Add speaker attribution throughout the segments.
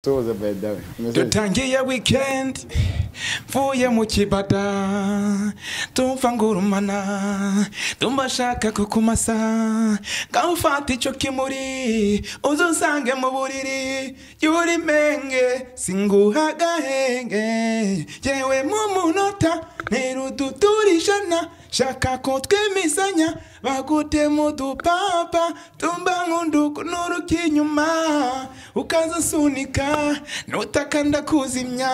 Speaker 1: Tuze by the way.
Speaker 2: Dutangiye weekend mvuye mu kibada tumva ngurumana tumba shaka kukumasa ngaho ufata icyo kimuri uzusange mu buriri yuri menge singuha gahenge yewe mu munota ntiruduturishana shaka ko twemizanya bagute mu dupapa tumba nkunduku nuruka inyuma ukaza sunika nutakanda kuzimya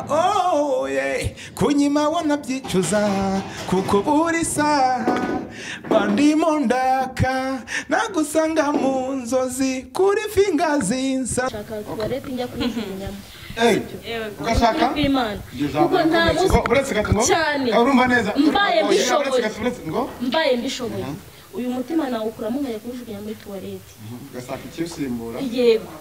Speaker 2: oh yeah kunyima wanabyicuza kuko buri saha bandimo ndaka nagusanga mu nzozi kuri fingazi nsa
Speaker 3: shaka toilette njya kuyijugunyamo.
Speaker 1: Hey, ugashaka
Speaker 3: kuko nta
Speaker 1: uretse gato ngo
Speaker 3: cyane
Speaker 1: urumva neza
Speaker 3: mbaye mbishoboye
Speaker 1: ngo
Speaker 3: mbaye mbishoboye uyu mutima nawukuramo nkajya kuwujugunya muri toilette
Speaker 1: ugashaka ikiwusimbura.
Speaker 3: Yego,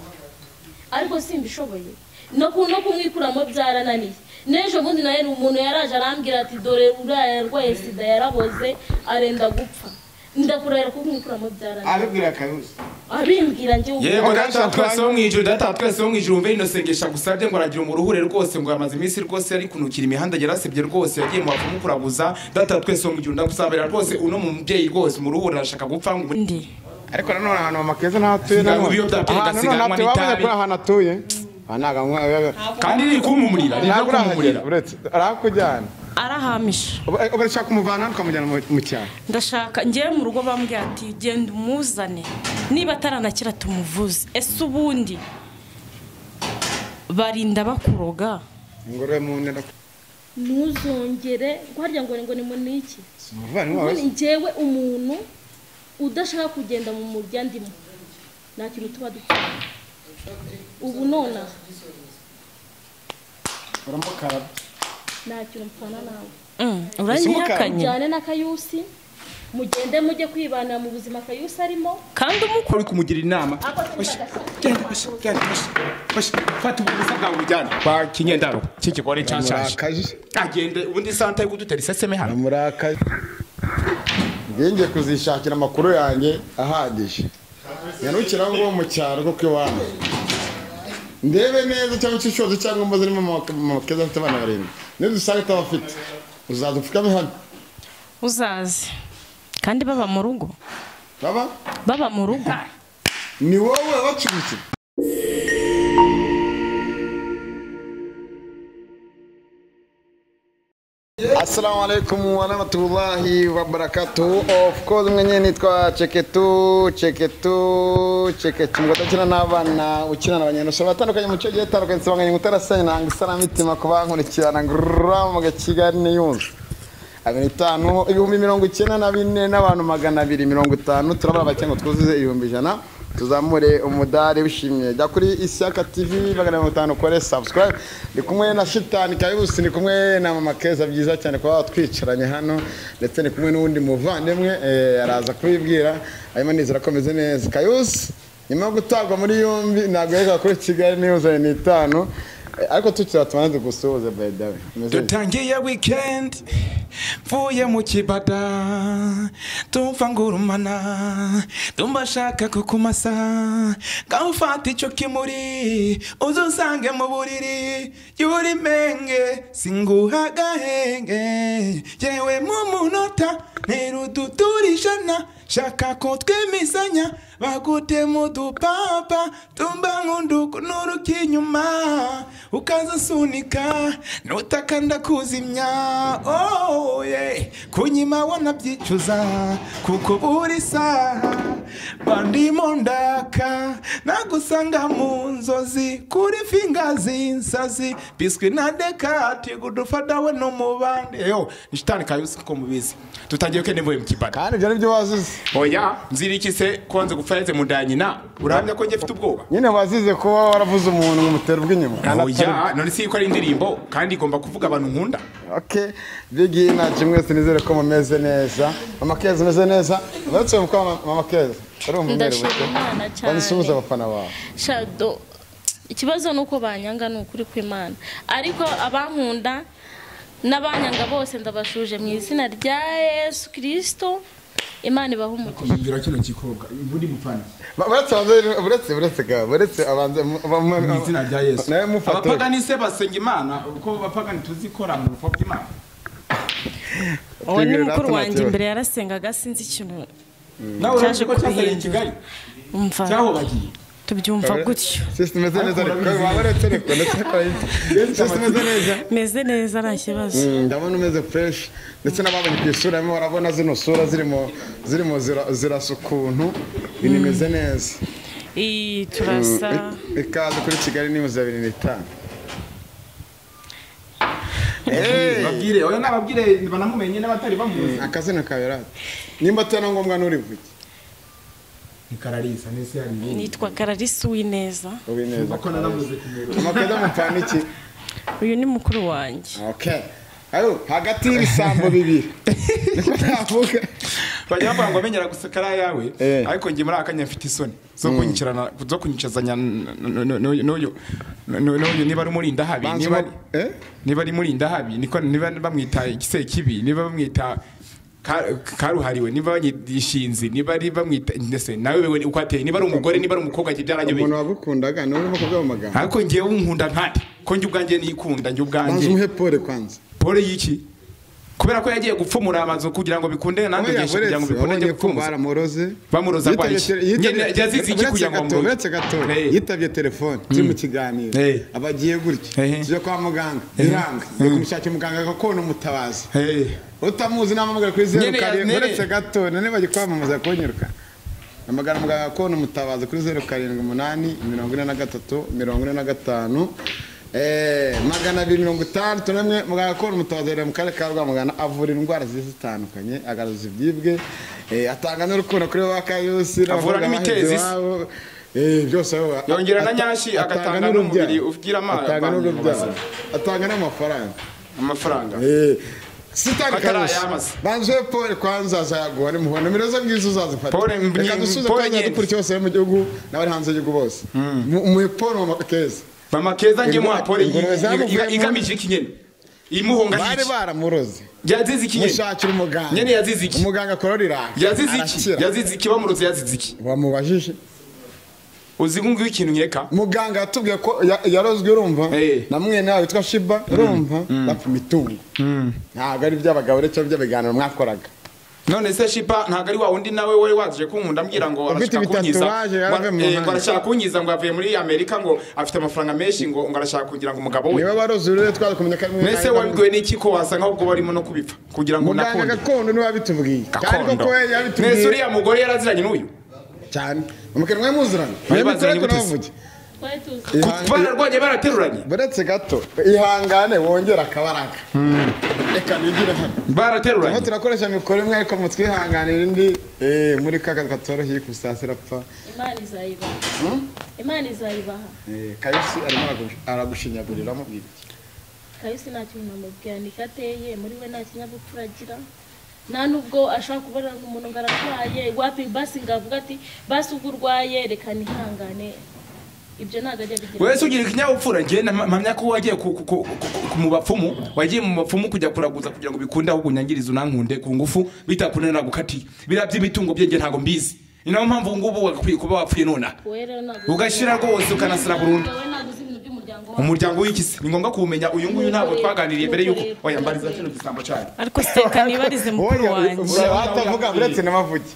Speaker 3: ariko simbishoboye no kumwikuramo byarananiye. N'ejo bundi nawe umuntu yaraje arambwira ati dore uriya yarwaye sida yaraboze arenda gupfa, ndakurahira kumwikuramo byarananiye.
Speaker 1: Abibwira Kayusi
Speaker 3: abimbwira njye
Speaker 2: yego data twese wo mwijuru, data twese wo mwijuru umve inosengesha gusabye ngo aragira umuruhure rwose ngo yamaze iminsi rwose ari kunukira imihanda yarasebye rwose yagiye mu bapfumu kuraguza. Data twese wo mwijuru ndagusabira rwose uno mubyeyi rwose umuruhure arashaka gupfa ngo
Speaker 3: ndi.
Speaker 1: Ariko nanone ahantu mama Keza ntaho atuye
Speaker 2: nanone ahantu
Speaker 1: none atuye ahantu atuye
Speaker 2: kandi riri kumumurira riri kumumurira
Speaker 1: uretse arakujyana
Speaker 4: arahamisha.
Speaker 1: Urashaka kumuvana ukamujyana mu cyaro?
Speaker 4: Ndashaka ngiye mu rugo bambwiye ati genda umuzane niba ataranakira tumuvuze. Ese ubundi barinda bakuroga
Speaker 1: ingorore mu ntera
Speaker 3: ntuzongere guharya ngo ni muniki njyewe umuntu udashaka kugenda mu murya ndimo nta kintu tuba dukora ubu nona
Speaker 1: uramukarabye
Speaker 3: nta kintu mpfana nawe.
Speaker 4: Uranyihakanye
Speaker 3: mujyane na Kayusi mugende mujye kwibana mu buzima Kayusi arimo
Speaker 4: kandi umukuru
Speaker 2: uri kumugira inama. Fata ubusa bwawe ujyane kwa kinyendaro cy'ikigore cyashaje agende ubundi santa yo kudutera iseseme hano
Speaker 1: murakaje. Ngiye kuzishakira amakuru yanjye ahagije nyarukira ngo mu cyaro kuko iwanyu ndebe neza cyangwa icyishozo cyangwa mbaze ni mama Keza afite abana barindwi niba dusanga atabafite uzaza upfukame hano
Speaker 4: uzaze kandi baba mu rugo baba mu rugo
Speaker 1: ni wowe wacumbitse. Assalamu alaikum wa rahmatullahi wa barakatuh. Of course mwenye nitwa Cheketu Cheketu Cheketu ngo n'abana ukina n'abanyarwanda batandukanye mu cyo gihe tandukanye nsabanganye mutarasanye nanga isaramitima kubankurikirana ngurama ga Kigali News. 5 94 n'abantu 250 turabara bakengo twuzuze 100,000 tuzamure umudari wishimye. Jya kuri Ishyaka TV 500 kore subscribe. Ndi kumwe na Shitani Kayusi, ndi kumwe na mama Keza, byiza cyane kuba twicaranye hano ndetse ni kumwe n'undi muvandimwe araza kubibwira hanyuma nizera ko ameze neza. Kayusi nyuma yo gutabwa muri yombi ntabwo yega kuri Kigali News ni 5 ariko tukira tumanze gusuhuza by the way.
Speaker 2: Dutangiye weekend mvuye mu kibada tumva ngurumana tumba shaka kukumasa ngaho ufata icyo kimuri uzusange mu buriri yuri menge singuha gahenge yewe mu munota ntiruduturishana shaka ko twemizanya bagute mu dupapa tumba nkunduku nuruka inyuma ukaza sunika nutakanda kuzimya oh yeah kunyima wanabyicuza kuko buri saha bandimo ndaka nagusanga mu nzozi kuri fingazi nsazi biswi na dekati gudufada we no mubandi. Yo ni Shitani Kayusi ko mubizi tutangiye ko nemvuye mu kibada
Speaker 1: kandi ibyo nibyo wazize.
Speaker 2: Oya nziriki se kwanze gupfa mu nda nyina urahamya ko nge mfite ubwoba
Speaker 1: nyine wazize kuba waravuze umuntu ngo mutere ubw'inyuma.
Speaker 2: Oya none si ko ari indirimbo kandi igomba kuvuga abantu nkunda.
Speaker 1: Okay big energy mwese nizere ko mumeze neza. Mama Keza meze neza uretse ko mama Keza ari umumere
Speaker 3: cyane
Speaker 1: bansuhuza abafana bawe.
Speaker 3: Shado ikibazo nuko banyanga nukuri kw'Imana ariko abankunda n'abanyanga bose ndabashuje mu izina rya Yesu Kristo. Imana ibahe umugisha.
Speaker 2: Yumvira kino gikobwa ubundi mupfana.
Speaker 1: Buretse abanze
Speaker 2: mu izina rya Yesu. Abapagani se basenga Imana uko abapagani tuzikora mu bupfa bw'Imana.
Speaker 4: Uwo ni mukuru wanjye imbere yarasengaga sinzi ikintu.
Speaker 2: Nawe uraje ko cyazanye i Kigali.
Speaker 4: Umva.
Speaker 2: Cyaho bagiye.
Speaker 4: Tubyumva gutyo.
Speaker 1: System imeze neza ariko wabaretse ariko ndetse system imeze neza.
Speaker 4: Meze neza nta kibazo.
Speaker 1: Ndabona umeze fresh ndetse n'ababonye ku isura barimo barabona zino sura zirimo zirasa ukuntu ibintu bimeze neza.
Speaker 4: Turasa.
Speaker 1: Ikaze kuri Kigali News 25.
Speaker 2: Babwire oya nababwire banamumenye n'abatari bamuzi.
Speaker 1: Akazina kawe rata. Nimba atari ngombwa nurivuge.
Speaker 2: Ni Kararisa nese hari ibindi.
Speaker 4: Nitwa Kararisa Uwineza.
Speaker 1: Uwineza.
Speaker 2: Ko nanamuze kumero.
Speaker 1: Amakeza mupfana iki?
Speaker 4: Uyu ni mukuru wanjye.
Speaker 1: Okay. Ayo hagati y'ibisambo bibiri. Niko navuga.
Speaker 2: Bajya bavuga ngo menyera guseka ari ayawe ariko ngiye muri akanya mfite isoni zo kunyicirana zo kunyicazanya n'uyu niba ari umurinda habi niba ari murinda habi niko niba bamwita igisekibi niba bamwita karuhariwe niba banyishinzi niba ari bamwita ndese nawe wewe uko ateye niba ari umugore niba ari umukobwa njye byaranyobeye.
Speaker 1: Umuntu wagukundaga niwe urimo kuvuga mu magambo.
Speaker 2: Ariko ngiye unkunda nkande ko njye ubwanjye nikunda njye ubwanjye.
Speaker 1: Banza umuhe pole kwanza.
Speaker 2: Pole yiki? Kubera ko yagiye gupfumura amazu kugira ngo bikunde nanjye ngishe kugira ngo bikunde njye gupfumuza.
Speaker 1: Baramuroze.
Speaker 2: Bamuroza kwa iki? Yazize iki kugira ngo amuroze?
Speaker 1: Uretse gato yitabye telefone turi mu kiganiro abagiye gutya tujya kwa muganga biranga kumushakira muganga gakondo umutabazi utamuzi namamagara kuri 07 uretse gato none bagiye kwamamaza konyiruka amagara muganga gakondo umutabazi kuri 078 43 45 261 muganga gakondo umutabazi mu karere ka Rwamagana avura indwara zitandukanye agaruza ibyibwe atanga n'urukundo kuri wa Kayusi
Speaker 2: avura n'imitezi
Speaker 1: byose
Speaker 2: yongera na nyashi agatanga n'umubiri ugira amazi
Speaker 1: atanga n'amafaranga
Speaker 2: amafaranga
Speaker 1: Sitari Kayusi banze Paul kwanza azaguha ni muhono mirozo ngizo uzazifata reka dusuze kwanza dukurikiye bose mu gihugu n'abari hanze y'igihugu bose mu Paul Keza
Speaker 2: Mama Keza ngiye mu Paul igamije iki nyene imuhonga iki
Speaker 1: bari baramuroze
Speaker 2: yazize iki nyene
Speaker 1: mushakira umuganga
Speaker 2: nyene yazize iki
Speaker 1: umuganga akororira
Speaker 2: yazize iki bamuroze yazize iki
Speaker 1: wamubajije
Speaker 2: uzi ngungu ikintu nkeka
Speaker 1: muganga yatubwiye ko yarozwe urumva na mwene wawe witwa Shiba urumva bapfa imitungo ntabwo ari by'abagabo rero by'abiganiro mwakoraga.
Speaker 2: None se Shiba ntabwo ari wa wundi nawe wari waje kunkunda ambwira ngo arashaka kunyiza ngo arashaka kunyiza ngo avuye muri Amerika ngo afite amafaranga menshi ngo arashaka kugira ngo umugabo we
Speaker 1: niba baroze rero twari kumenya ko
Speaker 2: mwese wabwiwe n'iki ko wasanga ahubwo barimo no kubipfa kugira ngo nakunde
Speaker 1: muganga gakondo niwe wabitubwiye kandi koko yabitubwiye
Speaker 2: mwese uriya mugore yaraziranye n'uyu
Speaker 1: cyane umukene mwe muziranye
Speaker 2: bararwanye barateruranye
Speaker 1: baretse gato ihangane wongera akabaraga reka nigire hano
Speaker 2: barateruranye
Speaker 1: turakoresha mikoro imwe ariko mutwihanganira indi muri kaka katoroheye kusasira pfa
Speaker 3: Imana izayibaha Imana izayibaha
Speaker 1: Kayusi arimo aragushinyagurira amubwira iki
Speaker 3: Kayusi nta kintu namubwira ni kateye muri we nta kinyabupfura agira nta nubwo ashaka kubona umuntu ngo ararwaye wapi basi ngavuga ati basi ubwo urwaye reka nihangane ibyo ntabwo ajya bigira.
Speaker 2: Wese ugira ikinyabupfura ngiye mpamya ko wagiye mu bapfumu wagiye mu bapfumu kujya kuraguza kugira ngo bikunde ahubwo unyangirize unankunde ku ngufu bitakunde nagukatiye biriya by'imitungo bye nge ntabwo mbizi ni nayo mpamvu ngubu wagakwiye kuba wapfuye nonaha ugashira rwose ukanasira burundu. Umuryango w'ikisi ni ngombwa kuwumenya uyu nguyu ntabwo twaganiriye mbere yuko oya mbariza kino gisambo cyayo
Speaker 4: ariko seka nibarize mukuru wanjye
Speaker 1: atavuga uretse n'amavugi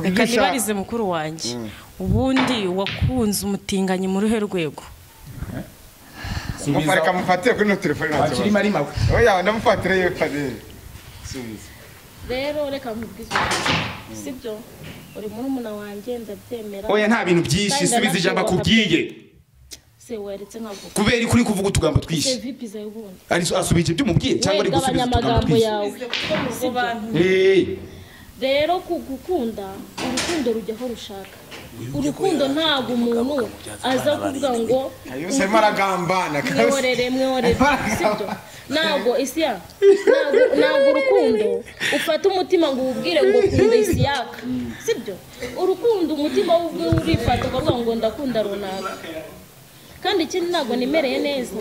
Speaker 4: reka nibarize mukuru wanjye ubundi wakunze umutinganyi mu ruhe rwego
Speaker 1: reka mufatire kuri ino telefone nta kibazo oya ndamufatire yewe Fadil subiza
Speaker 3: rero reka nkubwize sibyo uri murumuna wanjye ndabyemera
Speaker 2: oya nta bintu byinshi subiza ijambo akubwiye
Speaker 3: se weretse nkavuga
Speaker 2: kubera kuri kuvuga utugambo twishi
Speaker 3: vipi zawe ubundi
Speaker 2: ari asubije ibyo umubwiye cyangwa ari gusubiza utugambo twishi
Speaker 3: rero kugukunda urukundo rujya aho rushaka urukundo ntabwo umuntu aza kuvuga ngo
Speaker 1: Kayusi arimo aragambana
Speaker 3: mworere mworere sibyo ntabwo isiya ntabwo urukundo ufata umutima ngo uwubwire ngo kunda isiyaka sibyo urukundo umutima w'ubwe urifata ukavuga ngo ndakunda runaka kandi ikindi ntabwo nimereye neza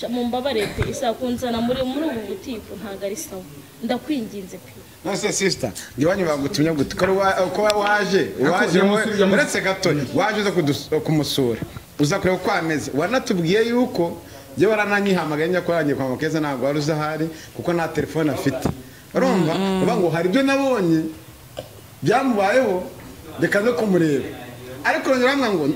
Speaker 3: Mumbabare pe, isa kunzana muri ubu butiku ntabwo ari sawa, ndakwinginze pe.
Speaker 1: Nose sister, ngiwanyu bagutumye gute ko waje uretse gato waje uza kumusura uza kureba uko ameze, wanatubwiye yuko je warananyihamagaye njya kuranye kwa Makeza ntabwo wari uzahari kuko nta telefone afite. Urumva uba ngo hari ibyo nabonye byamubayeho reka no kumureba, ariko ngira ngo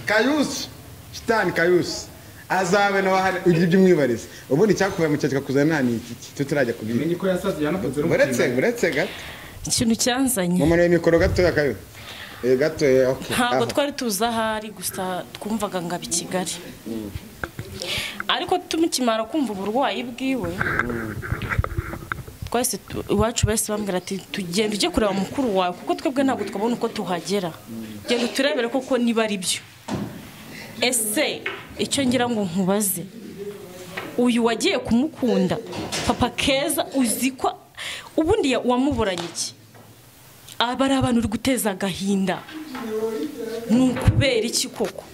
Speaker 1: Kayusi Shitani Kayusi azabe nawe ahari ugira ibyo umwibariza. Ubundi cyakubaye mu cyatsi kakuzana ni iki tutarajya kubira.
Speaker 2: Menye ko yasaze yanakoze
Speaker 1: uretse gato
Speaker 4: ikintu cyanzanye
Speaker 1: mama mikoro gato yakayo gato okay.
Speaker 4: Ntabwo twari tuzi ahari gusa twumvaga ngo abi Kigali, ariko tumukimara kumva uburwayi bwiwe twese iwacu bese bambwira ati tugenda ujye kureba mukuru wawe kuko twebwe ntabwo twabona uko tuhagera, genda uturebere koko niba ari byo. Ese icyo ngira ngo nkubaze, uyu wagiye kumukunda Papa Keza uzi ko ubundi wamuburanye iki? Aba ari abantu uri guteza agahinda, ni ukubera iki koko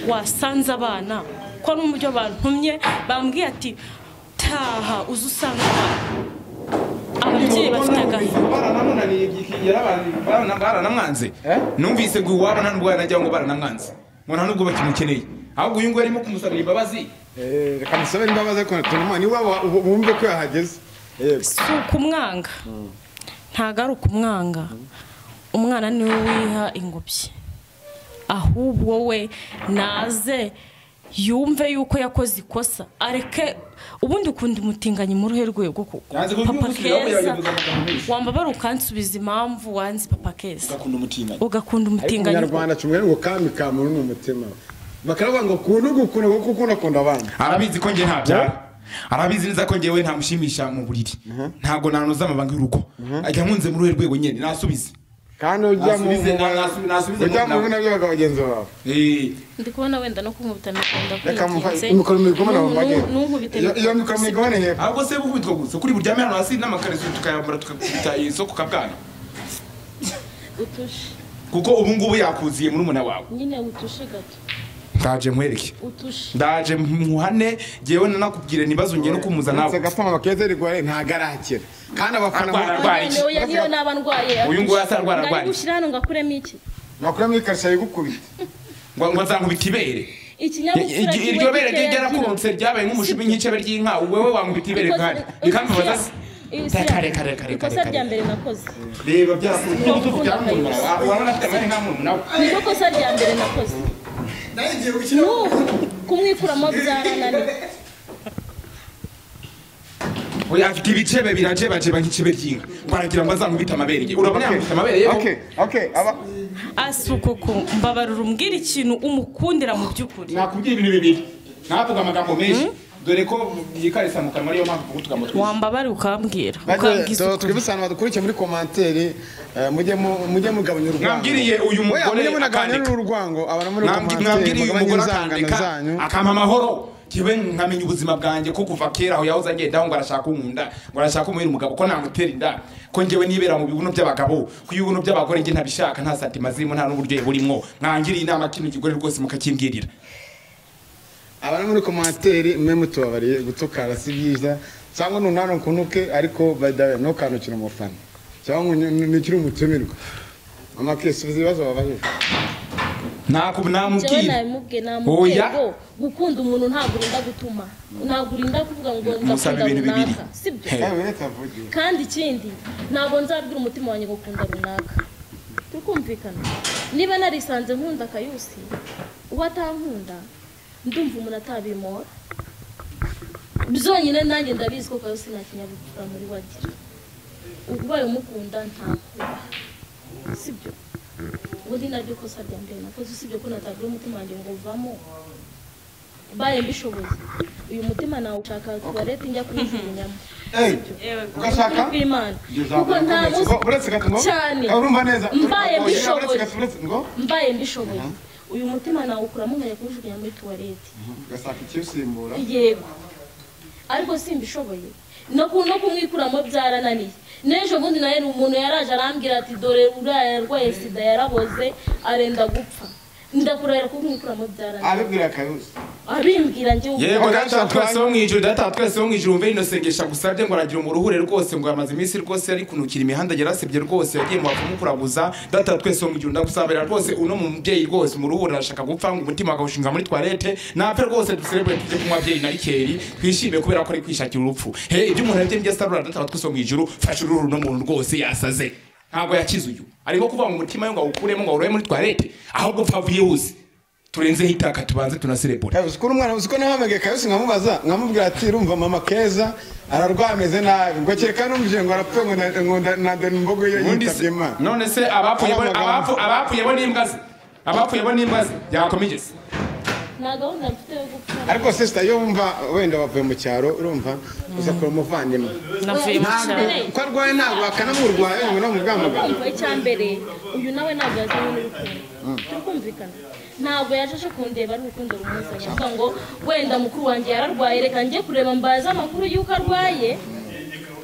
Speaker 4: wasanze abana ko n'umuryo bantumye bambwiye ati taha uze usanga ababyeyi bafite agahinda.
Speaker 2: Baranamwanze, numvise ngo iwabo nta nubwo yanajya ngo baranamwanze, ngo nta nubwo bakimukeneye, ahubwo uyu nguyu arimo kumusabira imbabazi.
Speaker 1: Reka musabire imbabazi ariko tunuma ni wabo bumve ko yahageze.
Speaker 4: Si ukumwanga, ntabwo ari ukumwanga, umwana niwe wiha ingobyi, ahubwo we naze yumve yuko yakoze ikosa areke. Ubundi ukunda umutinganyi mu ruhe rwego koko Papa Keza wambabara ukansubiza impamvu wanze Papa Keza ugakunda umutinganyi.
Speaker 1: Umunyarwanda cumwe ngo kami kamuru ni umutima, bakaravuga ngo kuntu gukunda kuko ukunda abandi.
Speaker 2: Arabizi ko nge ntabyara, arabizi neza ko ngewe ntamushimisha mu buriri, ntago nanoza amabanga y'urugo, ajya nkunze muri ruhe rwego nyene nasubize.
Speaker 1: Kandi ujya mu ujya mu byo bagenzi bawe.
Speaker 3: Ndi kubona wenda no kunkubita mikoro
Speaker 1: Reka mufate imikoro migomana mu mage. Iyo mikoro migomana hepfo.
Speaker 2: Ahubwo se gukubitwa gusa kuri buryame hano hasi n'amakariso tukayambara tukakubita isoko kabwana.
Speaker 3: Utushe.
Speaker 2: Kuko ubu ngubu yakuziye muri umuna wawe.
Speaker 3: Nyine utushe gato.
Speaker 2: Ndaje nkwereke.
Speaker 3: Utushe.
Speaker 2: Ndaje muhane jewe nanakubwire nibazo ngiye no kumuza nawe.
Speaker 1: Uretse gato Mama Keza rigware ntagarakira. Kandi abafana
Speaker 3: oya niyo naba ndwaye.
Speaker 2: Uyu nguyu asarwara arwaye.
Speaker 3: Ngari gushira hano ngakuremo iki?
Speaker 1: Ngakuremo ikarisa yigukubita.
Speaker 2: Ngo nzankubita ibere.
Speaker 3: Ikinyabupfura
Speaker 2: iryo bere ryigera kuronse ryabaye nk'umushumi nk'icebe ry'inka, wewe wankubita ibere kandi. Bikambabaza se. Kare kare kare.
Speaker 3: Ikosa rya mbere nakoze.
Speaker 2: Reba byakubita urabona afite amare nka murumuna we.
Speaker 3: Niryo kosa rya mbere nakoze. Kumwikuramo byarananiye.
Speaker 2: Oya afite ibicebe birajebajeba nk'icebe ry'inka. Ngo aragira ngo azankubita amabere. Urabona yankubita amabere yego.
Speaker 1: Okay aba
Speaker 4: asukoko mbabarura umbwira ikintu umukundira mu by'ukuri.
Speaker 2: Nakubwira ibintu bibiri. Navuga amagambo menshi. Dore ko yikarisa mu kanwa ariyo mpamvu kugutuka mutwe.
Speaker 4: Wambabari ukambwira.
Speaker 1: Ukambwira twibusana badukurikiye muri commentaire mujye mugabanya urwango.
Speaker 2: Mwambwiriye uyu mugore
Speaker 1: akandika urwango abantu muri commentaire.
Speaker 2: Mwambwiriye uyu mugore akandika akampa amahoro. Kiwe nkamenya ubuzima bwanjye ko kuva kera aho yahoze agenda ngo arashaka unkunda, ngo arashaka umuhira umugabo ko namutera inda, ko ngewe nibera mu bibuno by'abagabo, ku bibuno by'abagore nge ntabishaka, nta santima zirimo, nta n'uburyohe burimo. Mwangiriye inama kino kigore rwose mukakimbwirira.
Speaker 1: Abantu muri commentaire mwe mutubabariye gutukara si byiza, cyangwa nunano kunuke ariko badawe no kanukira umufana cyangwa nukira umutumirwa. Mama Keza ibibazo babaje.
Speaker 2: Namubwira
Speaker 3: namubwiye gukunda umuntu ntabwo urinda gutuma, ntabwo urinda kuvuga ngo ndakunda runaka, sibyo? Kandi ikindi ntabwo nzabwira umutima wanjye gukunda runaka, tukumvikana. Niba narisanze nkunda Kayusi uwo atankunda ndumva umuntu atabimora byonyine, nanjye ndabizi ko Kayusi nta kinyabupfura muri wagira, ubaye umukunda ntakubaha, sibyo? Ubundi naryo kosa rya mbere nakoze, usibye ko natabwira umutima wanjye ngo uvamo, baye mbishoboye uyu mutima nawe ushaka tuwarete njya kujugunyamo.
Speaker 1: Ugashaka
Speaker 3: kuko nta
Speaker 1: uretse gato ngo
Speaker 3: cyane
Speaker 1: urumva neza
Speaker 3: mbaye mbishoboye, mbaye mbishoboye uyu mutima nawe ukuramo nkajya kujugunya muri tuwarete
Speaker 1: ugasaka ikiwusimbura.
Speaker 3: Yego, ariko simbishoboye no kumwikuramo byarananiye. N'ejo bundi nawe umuntu yaraje arambwira ati dore uriya yarwaye sida yaraboze arenda gupfa, ndakurahira ko kumwikuramo byarananiye.
Speaker 1: Abibwira Kayusi.
Speaker 3: Abimbwira njye.
Speaker 2: Yego data twese wo mwijuru, data twese wo mwijuru, umve inosengesha gusabye ngo aragira umuruhure rwose, ngo yamaze iminsi rwose ari kunukira imihanda yarasebye rwose, yagiye mu bapfumu kuraguza. Data twese wo mwijuru ndagusabira rwose uno mubyeyi rwose umuruhure arashaka gupfa, ngo umutima akawushinga muri toilette napfe rwose, duserebure tujye kunywa byeri na rikeri twishime kubera ko ari kwishakira urupfu. He ibyo umuntu aribye mbye data twese wo mwijuru, fasha uruhu no muntu rwose yasaze, ntabwo yakize uyu ariko kuva mu mutima ngo awukuremo ngo awurohe muri toilette, ahubwo pfa vyihuse turenze hitaka tubanze tunaserebura.
Speaker 1: Uziko umwana uziko nahamagaye Kayusi nkamubaza nkamubwira ati urumva mama Keza ararwaye ameze nabi, ngo kereka numvije ngo arapfuye ngo na deni mbogo yitabye Imana.
Speaker 2: None se abapfuye bo n'imbwa ze, abapfuye bo n'imbwa ze yakomeje se?
Speaker 3: Nta gahunda mfite yo gupfa.
Speaker 1: Ariko sister yo wumva wenda bavuye mu cyaro, urumva uza kure umuvandimwe
Speaker 4: navuye mu cyaro
Speaker 1: ko arwaye ntabwo akanamurwaye ngo no mubwamagana.
Speaker 3: Urumva icyambere uyu nawe ntabwo yazanye n'urukundo, turi kumvikana, ntabwo yaje kundeba ari urukundo rumuzanye, avuga ngo wenda mukuru wanjye yararwaye reka njye kureba mbaze amakuru y'uko arwaye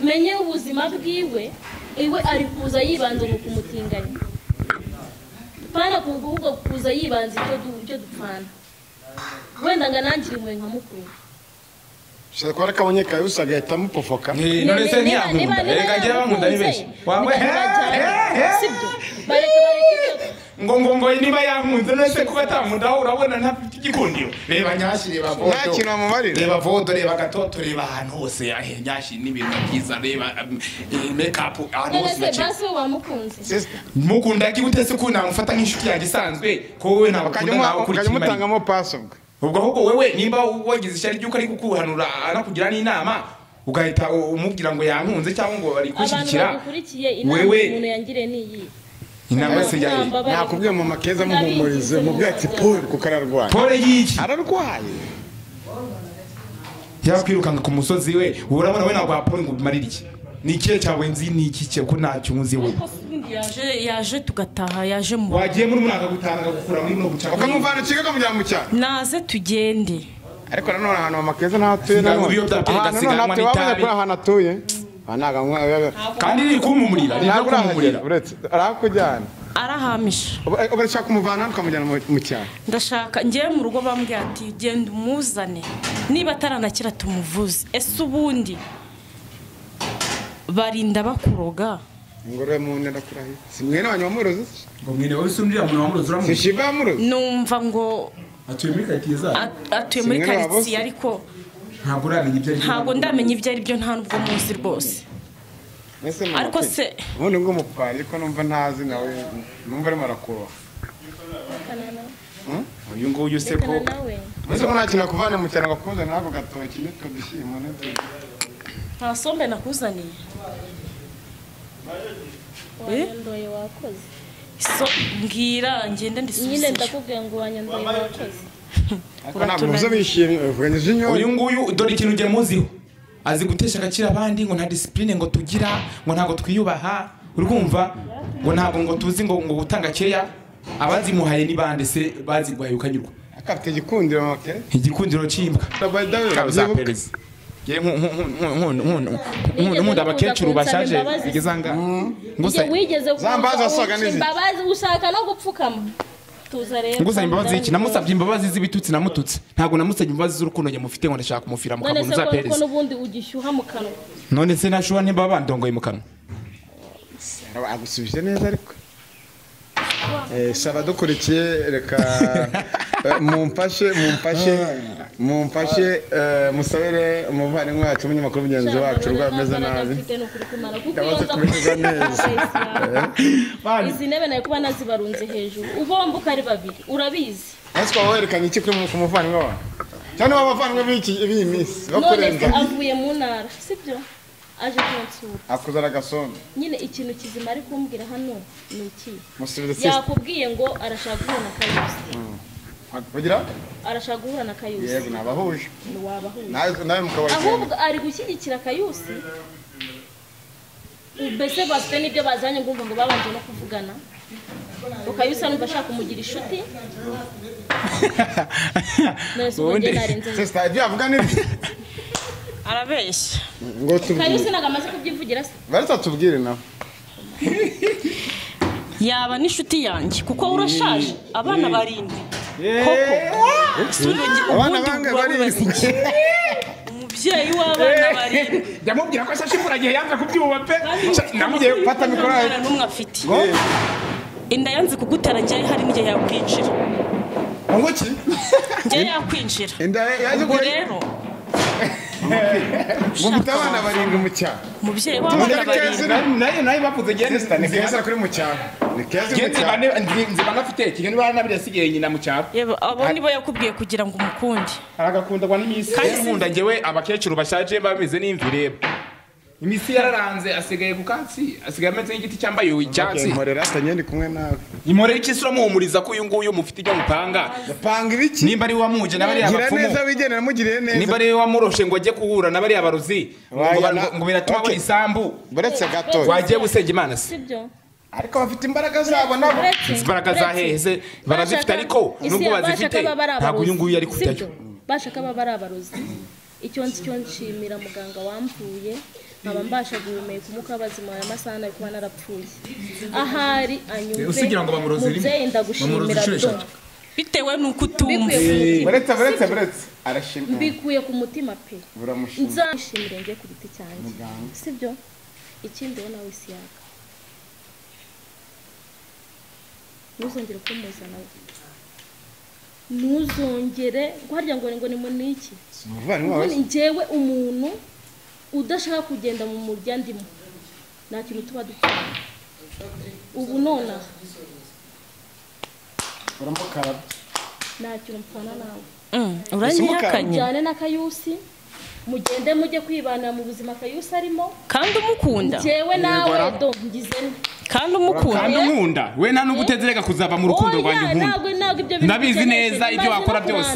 Speaker 3: menye ubuzima bwiwe. Iwe ari kuza yibanze mu kumutinganya, pana kuvuga kuza yibanze icyo dupfana, wenda ngo anangire impuhwe nka mukuru.
Speaker 1: Ushobora kuba akabonye Kayusi agahita amupofoka.
Speaker 2: None se ntiyankunda? Reka njye bankunda ni benshi wawe.
Speaker 3: Sibyo, bareka bareka
Speaker 2: ngo ngo ngo niba yankunze, none se kuba atankunda urabona ntafite igikundiro? Reba nyashi, reba vodo,
Speaker 1: nta kintu amumarira,
Speaker 2: reba vodo, reba gatoto, reba ahantu hose ahe nyashi n'ibintu byiza, reba make up ahantu hose.
Speaker 3: None se basi wamukunze?
Speaker 2: Mukunda ki gute se ko namufata nk'inshuti yanjye isanzwe, ko wowe ntabakunda nawe kuri
Speaker 1: kimwe mutangamo pass ubwo
Speaker 2: ubwo ahubwo wewe niba wagize ishyari ry'uko ari kukuhanura anakugira n'inama ugahita umubwira ngo yankunze cyangwa ngo bari kushyigikira
Speaker 3: wewe, umuntu yangire niyi
Speaker 2: inama se yayi
Speaker 1: nakubwiye mama Keza muhumurize mubwiye ati Paul kuko ararwaye.
Speaker 2: Paul yiki
Speaker 1: ararwaye
Speaker 2: yakwirukanga ku musozi we, urabona we ntabwo Paul ngo bimarire iki ni ikihe cyawe nzi ni iki cye ko ntacyo nzi we.
Speaker 4: Yaje tugataha, yaje mu
Speaker 2: wagiye muri mwaka gutanga gukura muri no gucaka
Speaker 1: ukamuvana kiga kamujyana mu cyaro
Speaker 4: naze tugende.
Speaker 1: Ariko nanone ahantu mama Keza ntaho atuye nanone ahantu atuye
Speaker 2: kandi iri kumumurira, iri kumumurira
Speaker 1: uretse arakujyana
Speaker 4: arahamisha.
Speaker 1: Urashaka kumuvana ukamujyana mu cyaro?
Speaker 4: Ndashaka ngiye mu rugo bambwiye ati genda umuzane niba ataranakira tumuvuze. Ese ubundi barinda bakuroga
Speaker 1: ngore mu ndakurahi si mwene wanyu wamuroze
Speaker 2: ngo mwene wawe sundira umuntu wamuroze uramuzi
Speaker 1: si shiva wamuroze?
Speaker 4: Numva ngo
Speaker 2: atuye muri quartier za
Speaker 4: atuye muri quartier ariko
Speaker 2: ntabwo uramenya ibyo ari byo,
Speaker 4: ntabwo ndamenya ibyo ari byo, nta nubwo muzi rwose. Ariko se
Speaker 1: ubundi ngo mupfari ariko numva ntazi nawe numva arimo arakuroha
Speaker 2: uyu nguyu se ko
Speaker 1: ese ko nta kintu akuvana mu cyaro ngo akuzane nako gatoki n'utwo dushyimbo n'utwo
Speaker 4: nta sombe nakuzaniye
Speaker 3: wanyandoye wakoze.
Speaker 4: So mbwira ngende ndisubize
Speaker 3: nyine ndakubwiye ngo wanyandoye wakoze.
Speaker 2: Uyu nguyu dore ikintu ngiye muziho, azi gutesha agaciro abandi ngo nta discipline ngo tugira, ngo ntabwo twiyubaha, urumva ngo ntabwo ngo tuzi ngo ngo gutanga keya. Abazimuhaye ni bande se bazigwaye ukanyurwa?
Speaker 1: Akafite igikundiro make,
Speaker 2: igikundiro c'imbwa. Nkunda abakecuru bashaje bigezanga
Speaker 3: ngusa imbabazi ushaka no gupfukama tuza rero
Speaker 2: ngusaba imbabazi iki? Namusabye imbabazi z'ibitutsi namututse, ntabwo namusabye imbabazi z'urukundo njye mufite ngo ndashaka kumufira mu kanwa za Perez.
Speaker 3: None se ko n'ubundi ugishyuha mu kanwa?
Speaker 2: None se nashuha ntimba bandongoye mu kanwa?
Speaker 1: Agusubije neza ariko saba dukurikiye reka mumfashe musabire umuvandimwe wacu umunyamakuru mugenzi wacu rwameze nabi ndabaza kubivuga neza.
Speaker 3: Izi ntebe nayo kuba nazibarunze hejuru ubomba ari babiri urabizi.
Speaker 1: Ese twaba werekanye iki ku muvandimwe wawe cyane abavandimwe b'iyi minsi bakurenza?
Speaker 3: None avuye mu ntara sibyo aje kunsura
Speaker 1: akuzana agasombe
Speaker 3: nyine. Ikintu kizima ari kumbwira hano ni iki? Yakubwiye ngo arashaka guhura na Kayusi.
Speaker 1: Kugira
Speaker 3: arashaka guhura na Kayusi.
Speaker 1: Yego nabahuje.
Speaker 3: Wabahuje.
Speaker 1: Nawe mukabari.
Speaker 3: Ahubwo ari gushyigikira Kayusi. Mbese bafite n'ibyo bazanye ngumva ngo babanje no kuvugana. Kayusi numva ashaka kumugira inshuti.
Speaker 1: Sister ibyo avuga ni
Speaker 4: arabeshya.
Speaker 1: Ngo tubwire.
Speaker 3: Kayusi ntabwo amaze kubyivugira se.
Speaker 1: Barita tubwire nawe.
Speaker 4: Yaba n'inshuti yanjye kuko urashaje abana barindwi koko.
Speaker 1: Abana bangahe barindwi?
Speaker 4: Umubyeyi w'abana barindwi.
Speaker 2: Ndamubwira ko ashashe imvura gihe yanze kubyuba pe. Namubwiye
Speaker 1: fata mikoro yawe.
Speaker 4: N'umwe afite. Inda yanze kugutera njye hari n'igihe yakwinjira.
Speaker 1: Ngo iki?
Speaker 4: Njye yakwinjira.
Speaker 1: Inda yaje
Speaker 4: ubwo rero.
Speaker 1: Ngo mfite abana barindwi mu cyaro.
Speaker 4: Umubyeyi w'abana barindwi.
Speaker 2: Nayo bavuze gende
Speaker 1: ni keza kuri mu cyaro. Ni keza mu cyaro.
Speaker 2: Nzi banafite ikintu baranabirasigiye nyina mu cyaro.
Speaker 4: Yebo abo nibo yakubwiye kugira ngo umukunde.
Speaker 2: Aragakundagwa n'imisi. Nkunda njyewe abakecuru bashaje bameze n'imvi reba. Imisi yararanze asigaye ku katsi, asigaye ameze nk'igiti cyambaye icyatsi.
Speaker 1: Imporera atanye ndi kumwe nawe.
Speaker 2: Imporera iki sura muhumuriza ko uyu nguyu mufite ibyo mupanga.
Speaker 1: Panga ibiki?
Speaker 2: Nimba ari wamuje n'abari abapfumu.
Speaker 1: Gira neza wigenera mugiriye neza.
Speaker 2: Nimba ari wamuroshe ngo ajye kuhura n'abari abarozi ngo biratuma abona isambu.
Speaker 1: Buretse gato.
Speaker 2: Wagiye gusenga Imana se.
Speaker 3: Sibyo.
Speaker 1: Ariko bafite imbaraga zabo nabo.
Speaker 2: Imbaraga za heheze barazifite ariko nubwo bazifite ntabwo uyu nguyu yari kujyayo.
Speaker 3: Bashaka baba ari abarozi. Icyo nzi cyo nshimira muganga wamvuye nkaba mbasha guhumeka umwuka w'abazima aya masaha nari kuba narapfuye. Ahari anyumve
Speaker 2: usigira ngo bamuroze rimwe
Speaker 3: ndagushimira
Speaker 4: bitewe nuko utumva.
Speaker 1: Buretse arashimira.
Speaker 3: Mbikuye ku mutima pe. Nzashimire ngiye ku giti cyanjye. Sibyo? Ikindi wowe nawe isi yaka. Ntuzongere kumuzana. Ntuzongere guharya ngo ni muniki. Njyewe umuntu udashaka kugenda mu murya ndimo nta kintu tuba dupfana. Ubu nona nta kintu mpfana nawe.
Speaker 4: Uranyihakanye
Speaker 3: cyane na Kayusi mugende mujye kwibana mu buzima Kayusi arimo
Speaker 4: kandi umukunda.
Speaker 3: Njyewe nawe do ngizemo
Speaker 4: kandi umukunda.
Speaker 2: Kandi unkunda we nta nubwo utezereka kuzava mu rukundo rwanjye unkunda. Ndabizi neza ibyo wakora byose.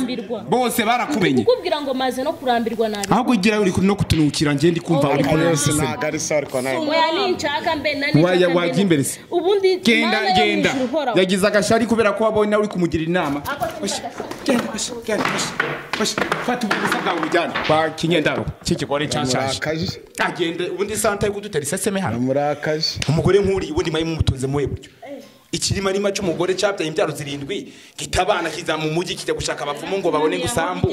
Speaker 2: Bose barakubenye.
Speaker 3: Kukubwira ngo maze no kurambirwa nabi.
Speaker 2: Ahubwo ugira uri no kutunukira ngiye ndi kumva uri
Speaker 1: kunose ntago ari sawa ariko nawe.
Speaker 3: Oya ninshaka mbe nani.
Speaker 2: Waya wajya imbere se.
Speaker 3: Ubundi
Speaker 2: genda genda. Yagize agashari kubera ko wabonye uri kumugira inama. Genda genda. Fata ubusa bwawe ujyane. Kwa kinyendaro cy'ikigore cyashaje. Agende ubundi santa yo kudutera iseseme hano.
Speaker 1: Murakaje.
Speaker 2: Umugore nkuri ubundi mayi mumutunze muwe buryo. Ikirima rima cy'umugore cyabyaye imbyaro zirindwi kitabana kiza mu mujyi kijya gushaka abapfumu ngo babone gusambu.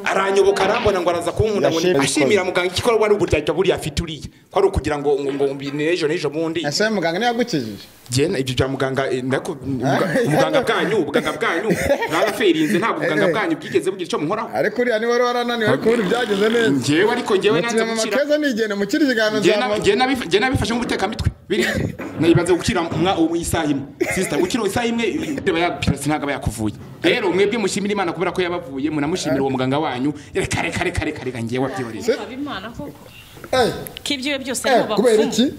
Speaker 2: Aranyoboka arambona ngo araza kunkunda ngo ashimira muganga igikorwa ari uburyarya buriya afite uriya ko ari ukugira ngo ngo n'ejo n'ejo bundi.
Speaker 1: Ese muganga ni yagukijije?
Speaker 2: Jye ibyo bya muganga ndako muganga bwanyu ubuganga bwanyu naraferinze ntabwo ubuganga bwanyu bwigeze bugira icyo munkoraho.
Speaker 1: Ariko uriya ni wari warananiwe ariko uri byageze neza.
Speaker 2: Njyewe ariko njyewe nanze gukira.
Speaker 1: Keza nigenda mukiri ikiganiro
Speaker 2: nzama. Njye nabifashe nk'ubutekamitwe biri nayibanze gukira umwa isaha imwe. Sister gukira isaha imwe ndeba ya pirasi ntago yakuvuye. Rero mwebwe mushimira Imana kubera ko yabavuye munamushimira uwo muganga wanyu. Reka reka reka reka reka ngiye wabyiboreye.
Speaker 4: Imana koko. Kibyiwe byose ari bapfumu.
Speaker 1: Kubera iki?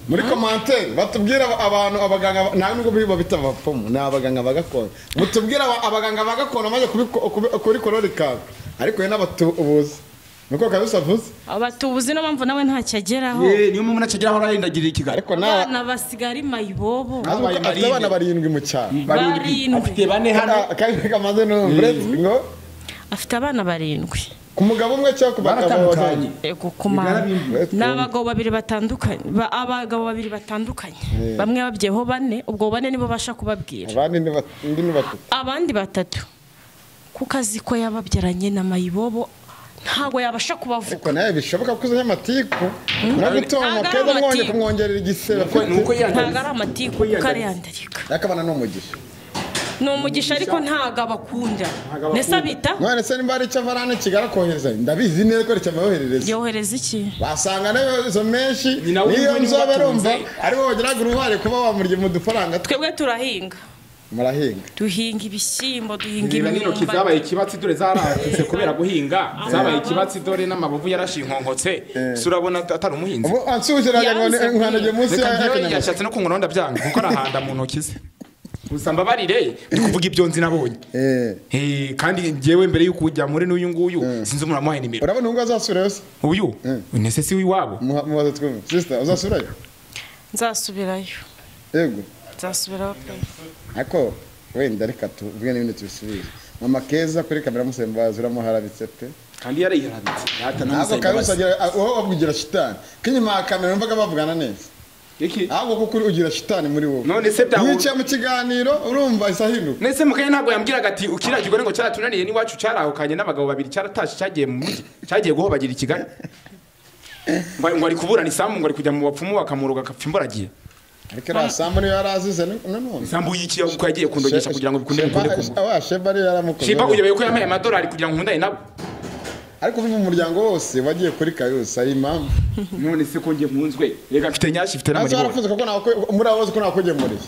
Speaker 1: Muri commentaire batubwira abantu abaganga nta nubwo biba bitavapfumu ni abaganga bagakondo. Mutubwira abaganga bagakondo maze kuri kororika. Ariko ye n'abatubuzi. Nuko Kayusi avuze.
Speaker 4: Abatubuzi no mpamvu nawe ntacyageraho.
Speaker 2: Niyo mpamvu nacageraho ararindagirira ikigali.
Speaker 1: Ariko nawe
Speaker 4: abana basigara mayibobo.
Speaker 1: Afite abana barindwi mu cyaro.
Speaker 4: Barindwi.
Speaker 2: Afite bane hano.
Speaker 1: Kandi kamaze no ngo
Speaker 4: afite abana barindwi.
Speaker 1: Ku mugabo umwe cyangwa ku bagabo batandukanye?
Speaker 4: Ego kumana. N'abagabo babiri batandukanye, abagabo babiri batandukanye. Bamwe babyeho bane, ubwo bane nibo basha kubabwira.
Speaker 1: Abandi ni batatu.
Speaker 4: Abandi batatu. Kuko azi ko yababyaranye na mayibobo ntago yabasha kubavuga.
Speaker 1: Ariko nawe bishoboka ko uzanye amatiku. Nagutonga keza mwonye kumwongerera igisebe.
Speaker 2: Nuko
Speaker 4: yandarika. Ntago ari amatiku kuko ariyandarika.
Speaker 1: Akabana no mugisha.
Speaker 4: Ni umugisha ariko ntago abakunda. Nese abita?
Speaker 1: None se nimba ari icyo avarana Kigali akohereza ndabizi neza ko aricyo
Speaker 4: yohereza iki?
Speaker 1: Basanga nayo izo menshi niyo nzobe rumva aribo bagiraga uruhare kuba wamurya mu dufaranga.
Speaker 4: Twebwe turahinga.
Speaker 1: Murahinga.
Speaker 4: Duhinga ibishyimbo, duhinga imyumbati.
Speaker 2: Zabaye ikibatsi dore zarakutse kubera guhinga. Zabaye ikibatsi dore n'amabavu yarashinkonkotse. Surabona atari umuhinzi.
Speaker 1: Ubu ansuje nkanagiye munsi ya
Speaker 2: yashatse no kunkoraho ndabyanga kuko arahanda mu ntoki ze. Gusa mbabarire ndi kuvuga ibyo nzi nabonye. Kandi njyewe mbere yuko ujya muri n'uyu nguyu sinzi umuntu amuhaye nimero.
Speaker 1: Urabona ngo azasubirayo se?
Speaker 2: Uyu nese si wiwabo.
Speaker 1: Mubaze twumve. Sister uzasubirayo?
Speaker 4: Nzasubirayo.
Speaker 1: Yego.
Speaker 4: Nzasubirayo.
Speaker 1: Ako wenda reka tuvuge n'ibindi tubisubire. Mama Keza kuri kamera musembaza uramuharabitse pe.
Speaker 2: Kandi yarayiharabitse. Data
Speaker 1: namusembaza. Ntabwo karusagira aho abwigira shitani. Kinyuma kamera mvaga bavugana neza.
Speaker 2: Iki?
Speaker 1: Ahubwo kuko ugira shitani muri wowe.
Speaker 2: None se byahu
Speaker 1: Yicaye mu kiganiro urumva isahinduka.
Speaker 2: Nese mukanya ntabwo yambwiraga ati ukira kigore ngo cyaratunaniye n'iwacu cyarahukanye n'abagabo babiri cyaratashe cyagiye mu mujyi cyagiye guhobagira i Kigali. Ngo ari kuburana isambu ngo ari kujya mu bapfumu bakamuroga akapfa imboragiye.
Speaker 1: Ariko iriya sambu niyo yarazize none.
Speaker 2: Isambu y'iki uko yagiye kundogesha kugira ngo bikunde bikunde kumva.
Speaker 1: Aba Sheba ariyo yaramukoze.
Speaker 2: Sheba uyobewe ko yampaye amadolari kugira ngo nkundane nabo.
Speaker 1: Ariko uva mu muryango wose wagiye kuri Kayusi ari impamvu.
Speaker 2: None se ko ngiye nkunzwe reka mfite nyashi mfite
Speaker 1: Nazo
Speaker 2: n'amaribori.
Speaker 1: warafunze kuko nawe muri abo bose ko nakugemuriye.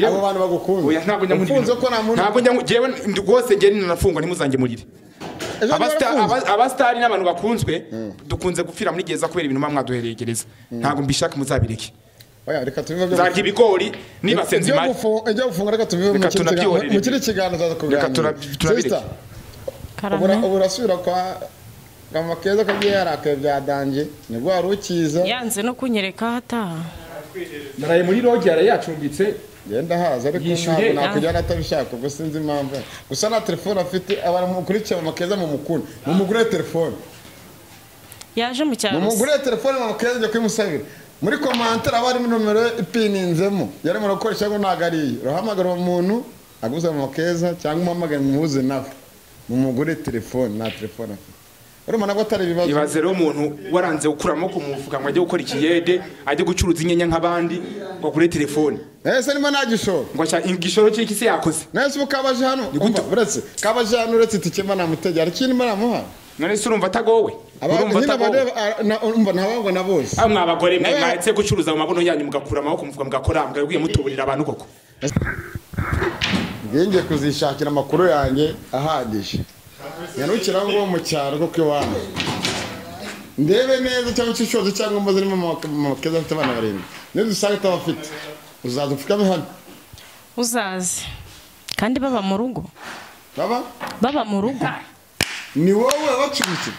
Speaker 1: Abo bantu bagukunda.
Speaker 2: Oya ntabwo njya nkunda
Speaker 1: Ufunze
Speaker 2: ibintu.
Speaker 1: ko nta muntu.
Speaker 2: Ntabwo njya njyewe rwose njye ninanafungwa ntimuzangemurire.
Speaker 1: Ejo
Speaker 2: Abasitari n'abantu bakunzwe dukunze gupfira muri gereza kubera ibintu muba mwaduhereye gereza. Ntabwo mbishaka muzabireke.
Speaker 1: Oya reka tubive byo.
Speaker 2: Nzarya ibigori nibasenze imari.
Speaker 1: Ibyo gufunga reka tubive mu
Speaker 2: Reka
Speaker 1: kindi kiganiro.
Speaker 2: tunabyorere.
Speaker 1: Mu kindi kiganiro tuzaza
Speaker 2: Reka
Speaker 1: kuganira.
Speaker 2: turabireke.
Speaker 1: Sister,
Speaker 4: Karame.
Speaker 1: urasubira kwa Mama Keza ko agiye yarakaye bya danje nibwo wari ukiza
Speaker 4: Yanze no kunyereka aho ataha.
Speaker 2: Naraye muri rogi yarayacumbitse.
Speaker 1: Genda haza ariko
Speaker 2: Yishyuye.
Speaker 1: ntabwo nakujyana atabishaka ubwo sinzi impamvu. Gusa nta telefone afite abantu mukurikiye Mama Keza mumukunda mumugurire telefone.
Speaker 4: Yaje mu cyaro.
Speaker 1: Mumugurire telefone Mama Keza ajya kuyimusabira. Muri komantere aba harimo nomero ipininzemo yarimo gukoresha ngo ntabwo ari iye. Urahamagara uwo muntu aguze Mama Keza cyangwa umuhamagare mumuhuze nawe. Mumugurire telefone nta telefone afite. Urumva nabwo atari ibibazo.
Speaker 2: Ibaze rero umuntu waranze gukura amaboko mu mufuka ngo ajye gukora ikiyede ajye gucuruza inyanya nk'abandi ngo agure telefone.
Speaker 1: Ese nima nta gishoro.
Speaker 2: Ngo ashaka igishoro cy'iki se yakoze.
Speaker 1: Nese ubu kabaje hano umva uretse kabaje hano uretse itike mba namutegera hari ikindi mba namuha.
Speaker 2: None se urumva atagowe? Urumva
Speaker 1: Nyine
Speaker 2: atagowe?
Speaker 1: abareba urumva ntabangwa na bose.
Speaker 2: Ah mwa bagore mwe mwaretse gucuruza mu mabuno yanyu mugakura amaboko mu mufuka mugakora mugabwiye mutuburira abantu koko.
Speaker 1: Ngiye kuzishakira amakuru yanjye ahagije. Nyarukira ngo mu cyaro kuko iwanyu. Ndebe neza cyangwa icishozo cyangwa mbaze ni mama Keza afite abana barindwi. Nidusanga atabafite uzaza upfukame hano.
Speaker 4: Uzaze. Kandi baba mu rugo.
Speaker 1: Baba
Speaker 4: mu rugo.
Speaker 1: Ni wowe wacumbitse.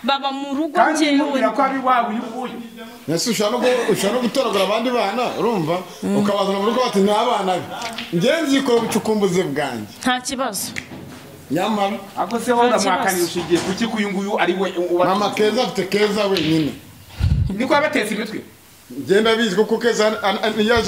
Speaker 4: Baba mu rugo
Speaker 2: Kandi
Speaker 4: njyewe.
Speaker 2: mubwira ko abi wawe uyu nguyu.
Speaker 1: Nese ushobora no gutoragura abandi bana urumva ukabazana mu rugo bati ni abana be. Njye nzikora ubucukumbuzi bwanjye.
Speaker 4: Nta kibazo.
Speaker 1: Nyamara
Speaker 2: ako se wowe uramwakanira ushingiye kuki ko uyu nguyu ari we
Speaker 1: Mama Keza afite Keza wenyine.
Speaker 2: Niko yabatetse imitwe.
Speaker 1: Ngenda bizi kuko Keza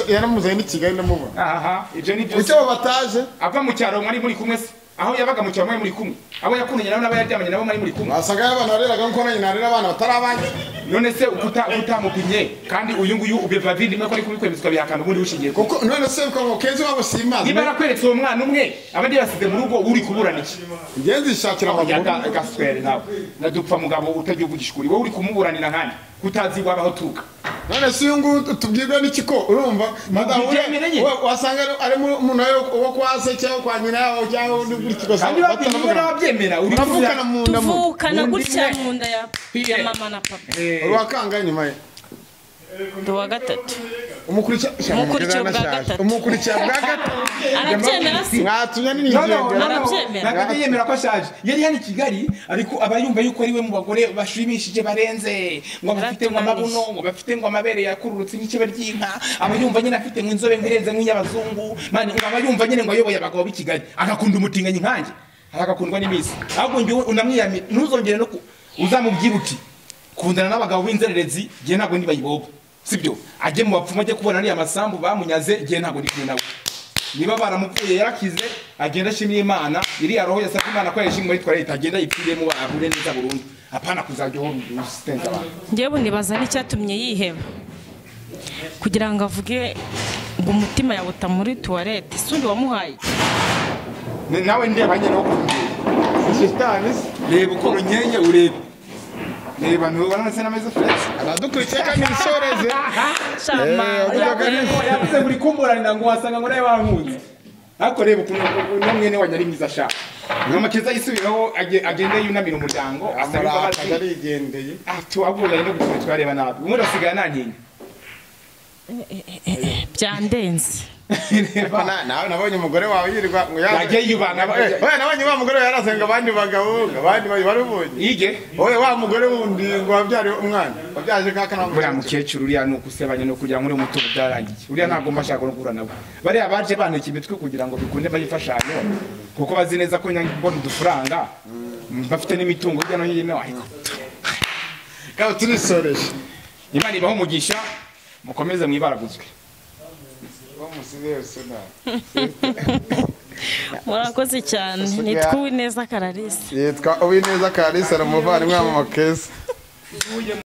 Speaker 1: yaramuzanye n'i Kigali ndamubona.
Speaker 2: Aha ibyo ni byo.
Speaker 1: Kuki abo bataje?
Speaker 2: Ava mu cyaro mwari muri kumwe se? Aho yabaga mu cyaro mwari muri kumwe. Abo yakundanye nabo n'abo yaryamanye nabo mwari muri kumwe.
Speaker 1: Wasaga abana bareraga nkuko nanjye narera abana batari abanjye.
Speaker 2: None se utamupimye kandi uyu nguyu ubeva vindi ko ari kubikwemezwa bihakana ubundi ushingiye
Speaker 1: kuko none se ko Keza wabo simazi.
Speaker 2: Niba arakweretse uwo mwana umwe abandi basize mu rugo uri kuburana iki?
Speaker 1: Njye nzishakira amakuru.
Speaker 2: Gaswere nawe. Nadupfa mugabo utagiye uvugisha ukuri wowe uri kumuburanira nkandi kutazi wabaho turuka.
Speaker 1: None se uyu nguyu tubwirwa n'iki ko urumva wasanga ari umuntu wo kwa se cyangwa kwa nyina yabo cyangwa undi gutyo gusa
Speaker 2: kandi babyemera uri
Speaker 1: turavukana mu nda
Speaker 4: tuvukana gutya mu nda ya mama na papa.
Speaker 1: Uwakanga nyuma ye
Speaker 4: Ndi uwa gatatu.
Speaker 1: Umukurikira
Speaker 4: bwa gatatu.
Speaker 1: Umukurikira bwa gatatu.
Speaker 4: Arabyemera se?
Speaker 1: Mwatumye ninigendera.
Speaker 4: Arabyemera.
Speaker 2: Ntabwo yemera ko ashaje. Yari hano i Kigali ariko aba yumva yuko ari we mu bagore bashimishije barenze ngo bafite ngo amabuno ngo bafite ngo amabere yakururutse nk'ikibe ry'inka aba yumva nyine afite ngo inzobe ngirenze nk'iy'abazungu mani ngo aba yumva nyine ngo ayoboye abagabo b'i Kigali agakunda umutinganyi nkanjye agakundwa n'iminsi ahubwo njyewe unamwiyamira ntuzongere no uzamubwira uti kundana n'abagabo b'inzererezi njye ntabwo ndi bayibobo sibyo ajye mu bapfumu ajye kubona ariya masambu bamunyaze njye ntabwo ndi kumwe nawe niba baramupfuye yarakize agenda ashimira Imana iriya roho yasabye Imana ko yayishimwe muri toilette agenda yipfiremo ahure neza burundu apana kuzajya uhora usitenza abantu.
Speaker 4: Njyewe nibaza n'icyatumye yiheba kugira ngo avuge ngo umutima yawuta muri toilette sundi wamuhaye
Speaker 2: nawe ndeba nyine wo kumbwira
Speaker 1: shitani
Speaker 2: reba ukuntu nkenye urebe reba ntubona se n'ameza fresh
Speaker 1: aradukurikiye kandi isoreze
Speaker 2: yavuze buri kumburanira ngo wasanga ngo nawe wankunze ariko reba ukuntu no mwene wanyu ari mwiza sha Mama Keza yisubiraho agende yunamira umuryango asaba imbabazi
Speaker 1: arigendeye
Speaker 2: ahubwo yari no gutuma twareba nabi ubundi asigaye anantinya
Speaker 4: byandenze
Speaker 1: nawe nabonye umugore wawe yirirwa ngo
Speaker 2: yagiye yibana
Speaker 1: oya nabonye wa mugore yarasenga abandi bagabo abandi barubonye
Speaker 2: yige
Speaker 1: oya wa mugore wundi ngo wabyare umwana wabyaje kaka na
Speaker 2: buriya mukecuru uriya ni ukusebanya no kugira ngo uri muto byarangiye uriya ntabwo mbashaka no guhura nawe bariya baje baneka imitwe kugira ngo bikunde bayifashanyo kuko bazi neza ko mbona udufaranga bafite n'imitungo hirya no hino ariko
Speaker 1: kandi turisoreje
Speaker 2: Imana ibaho umugisha Mukomeze mwibaraguzwe.
Speaker 4: Murakoze cyane. Nitwa Uwineza Clarisse.
Speaker 1: Yitwa Uwineza Clarisse, ari umuvandimwe wa Mama Keza.